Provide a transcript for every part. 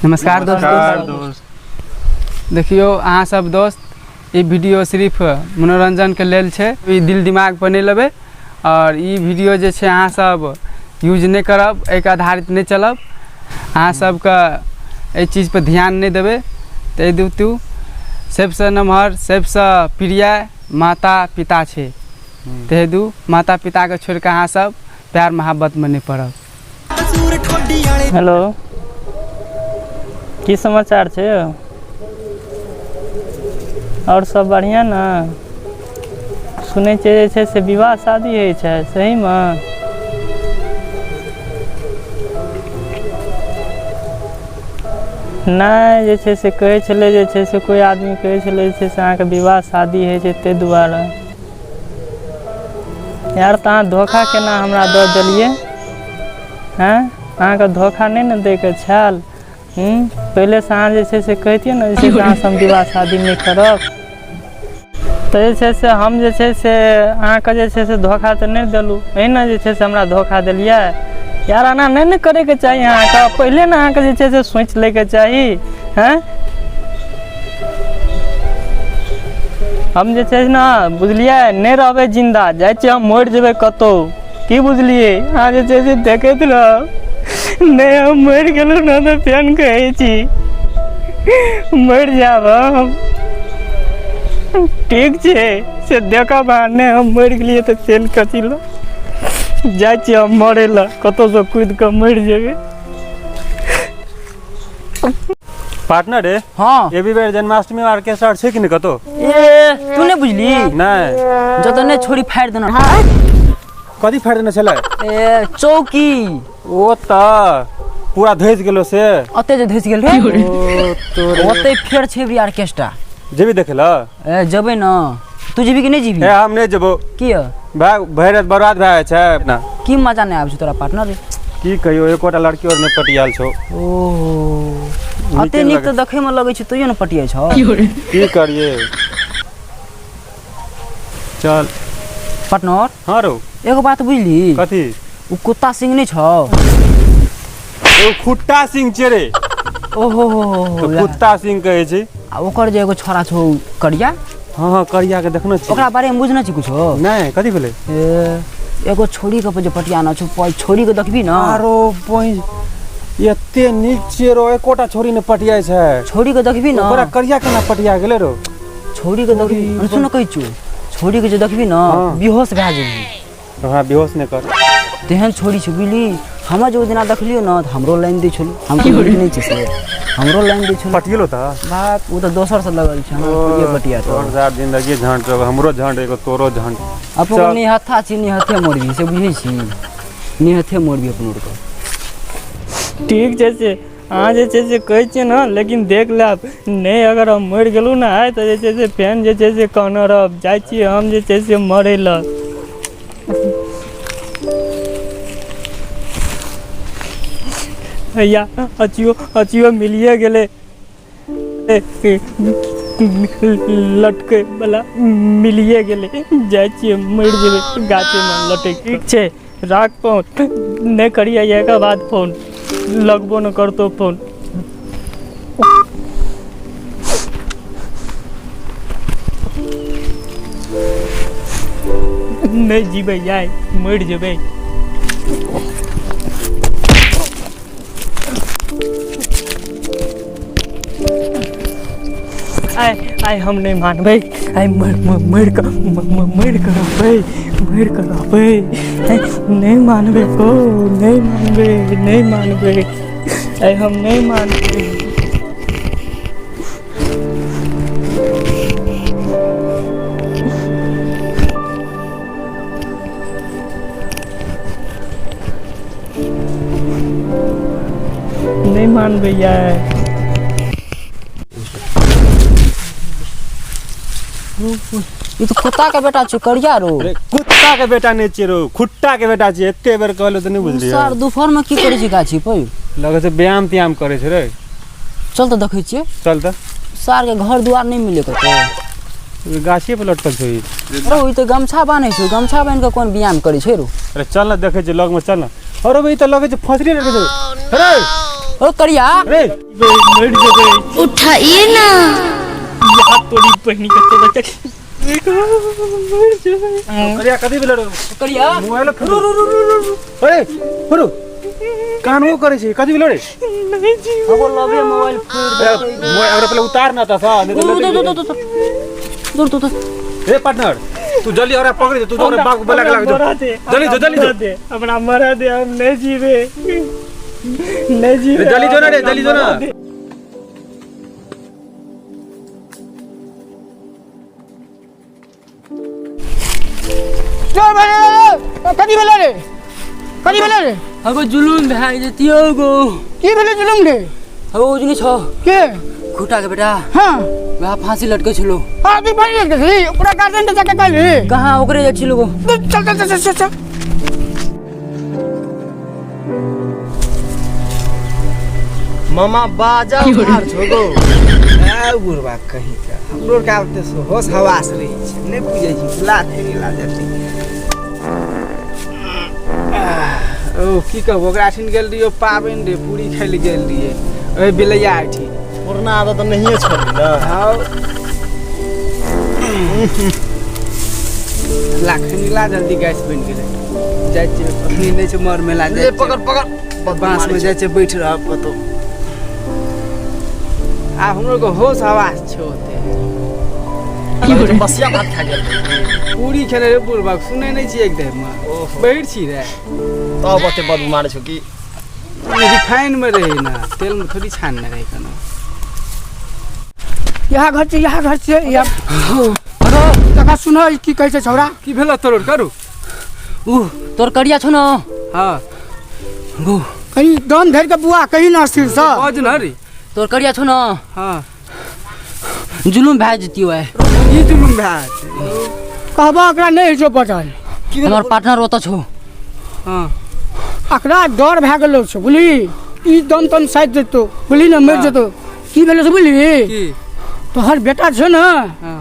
नमस्कार दोस्त। देखियौ अहाँ सब दोस्त, ई वीडियो सिर्फ मनोरंजनके लेल छै, ई दिल दिमाग पर नहि लेबै और ई वीडियो जे छै अहाँ सब यूज नहि करब, एहिके आधारित नहि चलब, अहाँ सबके एहि चीज पर ध्यान नहि देबै। ताहि हेतु सबसँ नमहर सबसँ प्रिय माता पिता छै, ताहि हेतु माता पिताके छोड़िकऽ अहाँ सब प्यार मोहब्बतमे नहि पड़ब। हेलो, की समाचार छै यौ? आओर सब बढ़िआँ ने? सुनै छियै जे छै से विवाह शादी होइ छै, सहीमे? नहि जे छै से कहै छलै जे छै से कोइ आदमी कहै छलै जे छै से अहाँके विवाह शादी होइ छै, ताहि दुआरे। यार, तऽ अहाँ धोखा केना हमरा दऽ देलियै? हँ, अहाँके धोखा नहि ने दैके छल। हूँ पहिलेसँ अहाँ जे छै से कहितियै ने जे छै से अहाँसँ हम विवाह शादी नहि करब, तऽ जे छै से हम जे छै से अहाँके जे छै से धोखा तऽ नहि देलहुँ। एहिना जे छै से हमरा धोखा देलियै यार, एना नहि ने करैके चाही अहाँके। पहिले ने अहाँके जे छै से सोचि लैके चाही। हँ, हम जे छै ने बुझलियै, नहि रहबै जिन्दा, जाइ छियै हम मरि जेबै कतहु, की बुझलियै? अहाँ जे छै से देखैत रहब। नहि, हम मरि गेलहुँ ने तऽ फेन कहै छी मरि जायब हम। ठीक छै, से देखब अहाँ। नहि, हम मरि गेलियै तऽ फेन कथी लए जाइ छियै हम मरै लए? कतहुसँ कुदि कऽ मरि जेबै। पार्टनर रे। हाँ। एबी बेर जन्माष्टमी ऑर्केस्ट्रा छै कि नहि कतौ? ए, तू नहीं बुझली? नहीं। जब नहीं छोड़ी फाड़ देना। कथी फाड़ देने छलै? ए, चौकी। ओ त पूरा धसि गेलो से। ओते जे धसि गेल रे। ओ तोरे। ओते फेर छै भी ऑर्केस्ट्रा। जेबी देखे ल? ए, जेबै न। तू जेबी कि नहीं जेबी? ए, हम नहीं जेबो। किया? भाई भरि रात बर्बाद भए जाइ छै अपना। की मजा नहीं आबै छै तोरा पार्टनर रे? की कहियो, एकोटा लड़की और नहि पटियाल छौ। ओ, अते नीक तऽ देखै मे लगै छै, तैयो ने पटियाइ छौ। की करिए, चल। पार्टनर। हाँ रो। एगो बात बुझली? कथी? ओ कुत्ता सिंह नहीं छौ? एगो खुट्टा सिंह छै रे। ओहो हो हो। तऽ कुत्ता सिंह कहै छै। आ ओकर जे एगो छोरा छौ करिया। हाँ हाँ, करिया के देखने छी। ओकरा बारे में बुझने छी कुछो? नहीं, कथी भेलै? ए, एगो छोरी के जे पटियाना छौ, छोरी के देखबी न। आरो बहिन, एते नीक छियै रो, एकोटा छोरी ने पटियाइ छै। छोरी के देखबी न। ओकरा करिया केना पटिया गेलै रो? छोरी के देखबी, सुन कहै छौ, छोरी के जे देखबी न, हाँ। बेहोश भए जेबी। हमरा बेहोश नहि कर। तेहन छोरी छौ, बुझली? हमरा जे ओहि दिना देखलियौ न, तऽ हमरो लाइन दै छलौ। हम तऽ नीक नहि छै से हमरो लाइन दै छलौ। पटियलो तऽ बात ओ तऽ दोसर से लगल छै, हमरा थोड़िए पटिया। तोहर सार जिंदगी झंट छौ, हमरो झंट, एगो तोरो झंट। अपन चल। निहत्था छी, निहत्थे मरबी से बुझै छी, निहत्थे मरबी अपन आरके। ठीक छै, से अहाँ जे छै से कहै छियै ने, लेकिन देख लेब। नहि, अगर हम मरि गेलहुँ ने आइ, तऽ जे छै से फेन जे छै से कहने रहब। जाइ छियै हम जे छै से मरै लए। हैया अचियो अचियो मिलिए गेलै, लटकै वाला मिलिए गेलै। जाइ छियै, मरि जेबै गाछेमे लटकि। ठीक छै, राख फोन, नहि करियै एकर बाद फोन, लगबो नहि करतौ फोन। नहि जीबै आइ, मरि जेबै। आइ आइ हम नहि मानबै। आइ मरि मरि कऽ मरि कऽ रहबै, मरि कऽ रहबै। आइ नहि मानबै हो, नहि मानबै, नहि मानबै। आइ हम नहि मानबै। नहि मानबै यार। ई तऽ कुत्ता के बेटा छै करिया रो। अरे कुत्ता के बेटा नहि छियै रो, खुट्टा के बेटा छियै। एते बेर कहलो तऽ नहि बुझलियै? सर, दुपहर में की करै छै गाछी पर? लगै छै व्यायाम त्यायाम करै छै रे। चल तऽ देखै छियै। चल तऽ। सार के घर दुआर नहि मिले कतौ। गाछिए पर लटकल छौ ई। अरे, ई तऽ गमछा बान्है छै, गमछा बान्हि कऽ कोन व्यायाम करै छै रो? अरे चल ने, देखै छियै लगमे, चल ने। अरे ई तऽ लगै छै फसरी लटकै छै। अरे ओ करिया रे मरि जेबै। उठाइए ना। यहाँ तोरी बहिनी के तो बच्चा मरि जेबै। करिया, कथी भेलो रे? करिया। मोबाइल रू रू रू रू। अरे रू, कान वो करे छै, कथी भेलो रे? नहीं जी। हमो लबे मोबाइल फोड़। मोबाइल अगर पहले उतार ना त सा, नहीं तो दो दो दो दो दो दो। रे पार्टनर, तू जल्दी और पकड़ दे, तू तोरे बाप को बुला के लाग जो। जल्दी जो, जल्दी जो। दे, हमरा मरा दे, हम नहीं जीवे, नहीं जीवे। जल्दी जो ना रे, जल्दी जो ना। चल भाई, कथी भेलै रे? कथी भेलै रे? हगो जुलुम भए जतियो गो। की भेलै जुलुम रे? हगो उजनी छो। के? खुटा के बेटा। हाँ। वह फांसी लटके छलो। हाँ, तू फांसी लटके छली? ओकरा गार्जियन के जाके कहली? कहाँ ओकरे जाइ छलो गो। चल चल चल चल चल। मामा बाजा उधार छो गो। आ बुढ़बा कहीं का हमरो के आबते सो होश हवास रहै छै, नहि बुझै छी लाथे नहीं ला जाती। ओ की कहबो, ओकरा अठिन गेल रहियो पाबनि रे, पूरी खाइ लए गेल रहियै ओहि बिलैया अठिन। पुरना आदत तऽ नहिए छोड़ली ना। हाँ, लाखनी ला जल्दी, गैस बनि गेलै। जाइ छियै, अखनी नहि छै मर मेला। जाइ पकड़ पकड़। बाँस में जाइ छै, बैठ रहब कतौ। आब हमरो के होश हवास छै ओते। बसिया भात खा गेल? पूरी खेले रे बुढ़बा, सुनै नहि छी एकदम ओहो। बैठ छी रे। तब ओते बदबू मारै छौ की? रिफाइन में रहे ना, तेल में थोड़ी छानने रहे कोनो। यहाँ घर छै, यहाँ घर छै यहाँ। तका सुन, की कहै छै छौड़ा? की भेल तोर? करू। उ तोर करिया छौ न? हाँ। गो। कहीं दम धरि के बुआ कहीं ना स्थिर सँ। बाज न रे। तोर करिया छौ न? हाँ। जुलुम भए जतियो आइ। की जुलुम भए? कहबा ओकरा नहि होइ छौ बचल। हमर पार्टनर ओतऽ छौ। हाँ। एकरा डर भए गेलो छौ, बुझली? ई दम तम साधि जेतौ, बुझली ने, मरि जेतौ। की भेलो से बुझली? की? तोहर बेटा छौ ने? हाँ।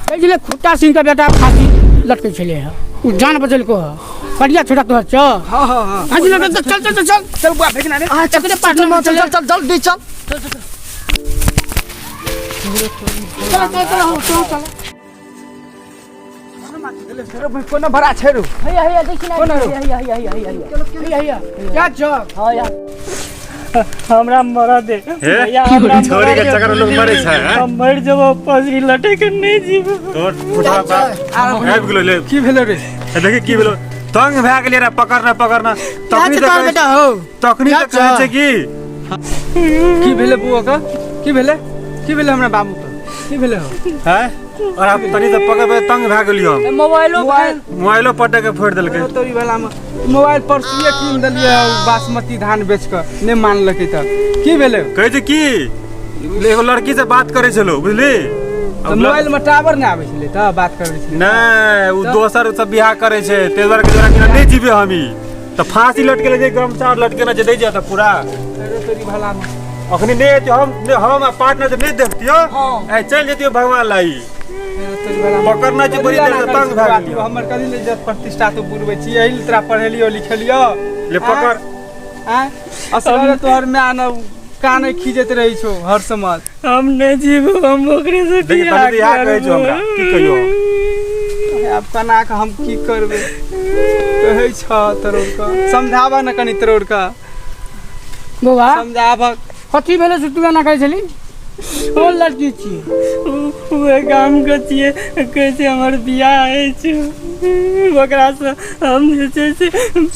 कहै छलै खुट्टा सिंह के बेटा फांसी लटकै छलै हँ, ओ जान बचेलको हँ। करिया छोटा तोहर छौ? हाँ हाँ हाँ। हाँ जी, चल चल चल चल चल बुआ, भेजना रे। अच्छा, तकरे पार्टनर। चल चल चल, जल्दी चल। चल चल चल चल चल। कोना भरा छै रू? हैया हैया, देखी ना। कोना रू? हैया हैया हैया हैया। हैया हैया, क्या छौ? हाँ यार। हमरा मरा दे भैया, हमरा छोरी के मरा दे। चक्कर में लोग मरे छै, हैं? हम मरि जेबो, पसरी लटक के नहीं जीबो। तोर फुटवा बाप आबि गेलो ले। की भेलो रे? देखी की भेलो, तंग भए गेलियै रे, पकड़ना पकड़ना क्या तखनी छौ तऽ तोहर कहै बेटा हौ? तखनी तऽ क्या कहै छौ? छै की। की भेलै बुआ के? की भेलै? की भेलै हमरा बाबू के? की भेलै हो? हैं और आब तनी तऽ पकड़बै, तंग भए गेलियो हम। मोबाइलो। मोबाइल। मोबाइलो पटक के फोड़ि देलकै। तोरी वाला में मोबाइल परसुए कीन देलियै बासमती धान बेच कऽ, नहि मानलकै तऽ की भेलै? कहै छै की एगो लड़की से बात करै छलो, बुझली? तऽ मोबाइल में टावर नहि आबै छलै तऽ बात करै छलै? नहि, ओ दोसर सब बियाह करै छै, ताहि दुआरे कहै छै नहि जीबे हम ई। तऽ फांसी लटकेले जे गमछा लटकेने छै, दै छै तऽ पूरा। अरे तोरी भला में अखनी नहि एतियो हम, हम आ पार्टनर से नहि देखतियो, आइ चलि जैतियो भगवान लाई। पकड़ना छै बड़ी देर से, तंग भए गेलियो। हमर कथी ले इज्जत प्रतिष्ठा तू बुड़बै छी? एहि लेल तोरा पढ़ेलियो लिखेलियो? ले पकड़। आँय, असगरे तोहर माय न काने खींचैत रहै छौ हर समय। हम नहीं जीबो, हम ओकरे से देखी बियाह तनी तऽ इएह कहै छौ हमरा, की कहियो? आब केना कऽ हम की करबै? कहै छ तरोड़ कऽ समझाबऽ ने कनि, तरोड़ कऽ बौआ। समझाबऽ। कथी भेलै से तू एना कहै छली? कोन लड़की छियै? उहे गाम के छियै, कहै छै हमर बियाह होइ छै। ओकरासँ हम जे छै से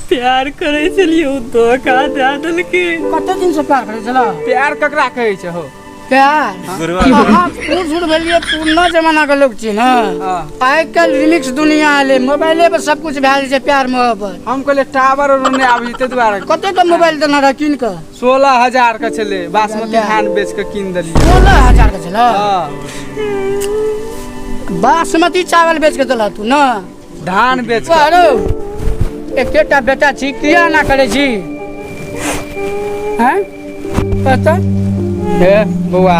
प्यार करै छलियै, ओ धोखा दए देलकै। कते दिन से प्यार करै छला? प्यार ककरा कहै छै हो? प्यार। गुरुआ। अहाँ बूढ़ सूढ़ भेलियै, पुरना जमाना के लोग छियै ने। हाँ। आइ काल्हि रिमिक्स दुनिया एलै, मोबाइले पर सब कुछ भए जाइ छै प्यार मोहब्बत। हम कहलियै टावर आर नहि आबै छै ताहि दुआरे। कते के मोबाइल देने रह कीन कऽ? 16,000 के छलै, बासमती धान बेच कऽ कीन देलियै। 16,000 के छलै? हाँ। बासमती चावल बेच के देलह तू ने? धान बेच कऽ। अरे एकेटा बेटा छी, किया एना करै छी? हैं, कहतै हे बौआ,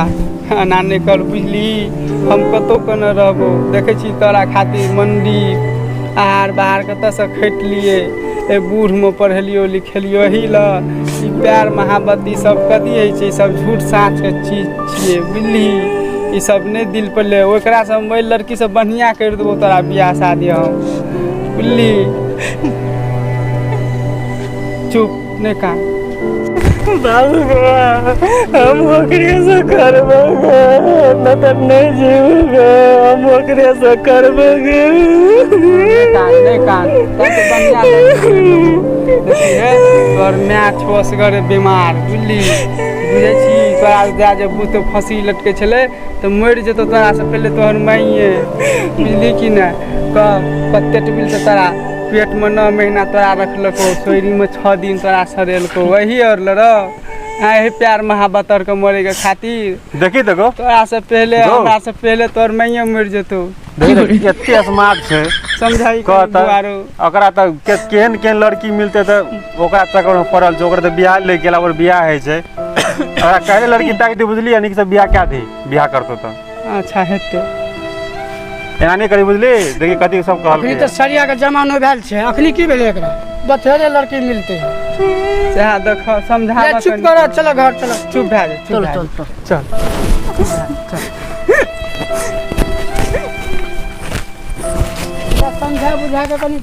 एना नहि कर, बुझली? हम कतहु के नहि रहबो। देखै छी तोरा खातिर मंडी आहार बाहर कतऽसँ खटलियै। ए बूढ़मे पढ़ेलियो लिखेलियो एही लए ई प्यार मोहब्बत ई सब कथी होइ छै ई सब झूठ साँचके चीज छियै बुझलिही ई सब नहि दिल पर ले ओकरा सब ओहि लड़की सब बढ़िआँ करि देबौ तोरा बियाह शादी हम बुझलिही चुप नहि कान बाबू हम ओकरे से करबै गे नहि तऽ नहि जीबै गे हम ओकरे से करबै गे नहि कान नहि कान तब तऽ बढ़िआँ देखी हे तोहर माय छौ असगरे बीमार बुझली बुझै छी तोरा दए जे भूत फँसी लटकै छलै तऽ मरि जेतौ तोरासँ पहिले तोहर माइए बुझली कि नहि कह कते टेबुल से तोरा पेटमे 9 महीना तोरा रखलकौ सोयरीमे 6 दिन तोरा सरेलकौ वही आओर लड़ एही प्यार मोहब्बत आरके मरैके खातिर देखी देखो तोरा से पहले जो। हमरा से पहले तोहर माइए मरि जेतौ देखी देखी, एते स्मार्ट छै समझाई कह कनी तऽ बुआरो ओकरा तऽ केहन केहन लड़की मिलतै तऽ ओकरा चक्करमे पड़ल छै ओकर तऽ बियाह ले गेला ओकर बियाह होइ छै ओकरा कहले लड़की ताकि दे बुझलियै नीक से बियाह कए दे बियाह करतौ तऽ अच्छा हेतै एना नहि करी बुझली देखी कथी सब अखनी कहलकै तऽ सरियाके जमानो भेल छै अखनी की भेलै एकरा बथेरे लड़की मिलते सएह देख समझा ले, चुप कर चलो घर चलो चुप भए जा चुप चल भए चल जा चल चल समझा बुझा के कनी।